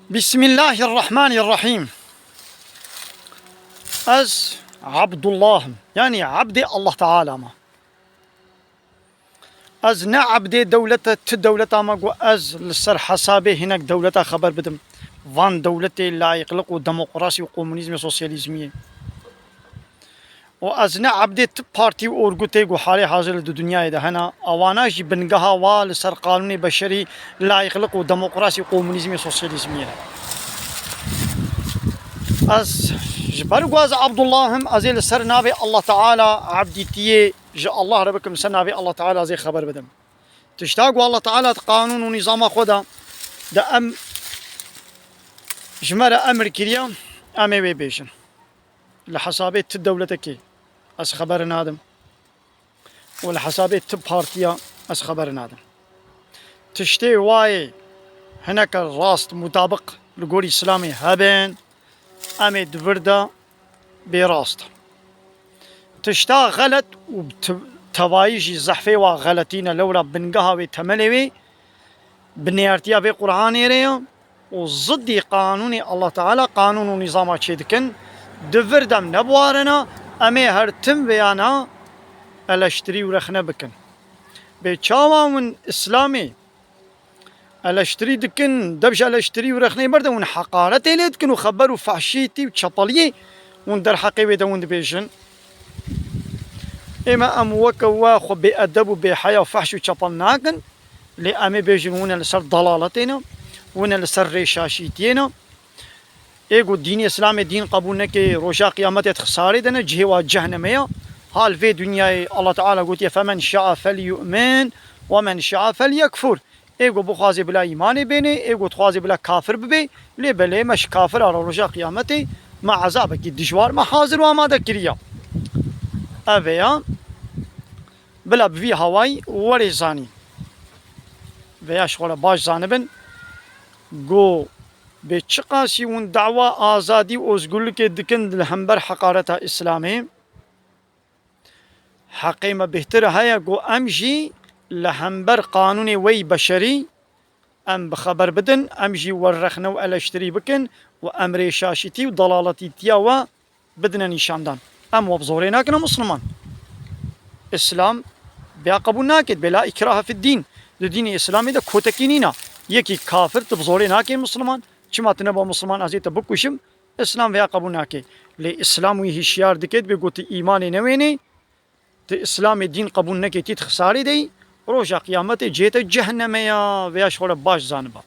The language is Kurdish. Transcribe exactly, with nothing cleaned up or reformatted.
Bismillahirrahmanirrahim. Ez Abdullah im. Yanî Abdê Allah Teala me. Ez ne abdê dewlete, ti dewleta me ku ez li ser hesabê hinek dewleta xeber bidim. Van dewletê layîqliq û demokrasî û komunîzmê sosyalîzmiyê. Û ez ne abdê ti partî û orgutê ku halê hazir li di dinyayê de hene, ewana jî bingeha wa li ser qanûnê beşerî, layîqliq û demokrasî û komunîzmê sosyalîzmiyê ne. Ez ji ber ku ez Abdullah im, ez ê li ser navê Allah Teala abdîtiyê ji Allah re bikim, li ser navê Allah Teala ez ê xeber bidim. Tişta ku Allah Teala di qanûn û nîzama xwe de, de em ji me re emir kiriye, em ê wê bêjin. Li hesabê ti dewletekê ez xeber nadim û li hesabê ti partiya ez xeber nadim. Tiştê wayê hineke rast mutabiq li gorî Îslamê hebin, em ê di vir de bê rast. Tişta xelet û bi ti-, tevayî jî zehfê wa xeletî ne, lewra bingeha wê, temelê wê, binêrtiya vê Qur'anê re ye û ziddî qanûnê Allah Teala, qanûn û nîzama çê dikin, di vir dem nebiwarine, em ê her tim vêyana eleştirî û rexne bikin. Bê çawa hûn Îslamê eleştirî dikin, dev ji eleştirî û rexneyê berde, hûn heqaretê lê dikin û xeber û fehşîtî û çepeliyê hûn derheqê wê de hûn dibêjin. Ême em weke we xwe bêedeb û bêheya û fehş û çepel nakin, lê em ê bêjin hûn e li ser dalaletê ne, hûn e li ser rêşaşîtiyê ne. Ê ku dînê Îslamê dîn qebûl neke, roja qiyametê di xisarê de ne, cihê wa cehnemê ya. Ha li vê dinyayê Allah Teala gotiye, "Femen şa'a felyu'min ve men şa'a felyekfur." Ê ku bixwaze bila îmanê bêne, ê ku dixwaze bila kafir bibe, lê belê me ji kafira re roja qiyametê me ezabekî dijwar me hazir û amade kiriye. Ev e ya, bila bi vî hawayî werê zanîn. Veya ji xwe re baş zanibin, ku bê çiqasî hûn dawa azadî û ozgurlikê dikin li hember heqareta Îslamê, heqê me bêhtir heye ku em jî li hember qanûnê wey beşerî em bi xeber bidin, em jî wer rexne û eleştirî bikin û em rêşaşîtî û dalaletîtiya we bidine nîşandan. Em we bi zorê nakine Misliman. Îslam vêya qebûl nake, bê la îkrahe fid dîn. Di dînê Îslamê de kotekî nîna. Yekî kafir tu bi zorê nake Misliman. Çima tu neba Misliman, ez ê te bikuşim? Îslam vêya qebûl nake. Lê Îslam wî hişyar dike, dibê ku tu îmanê newênê, tu Îslamê dîn qebûl neke, tî di xisarê de yî, roja qiyametê cihê te cehnemê ya, vêya ji xwe re baş zaniba.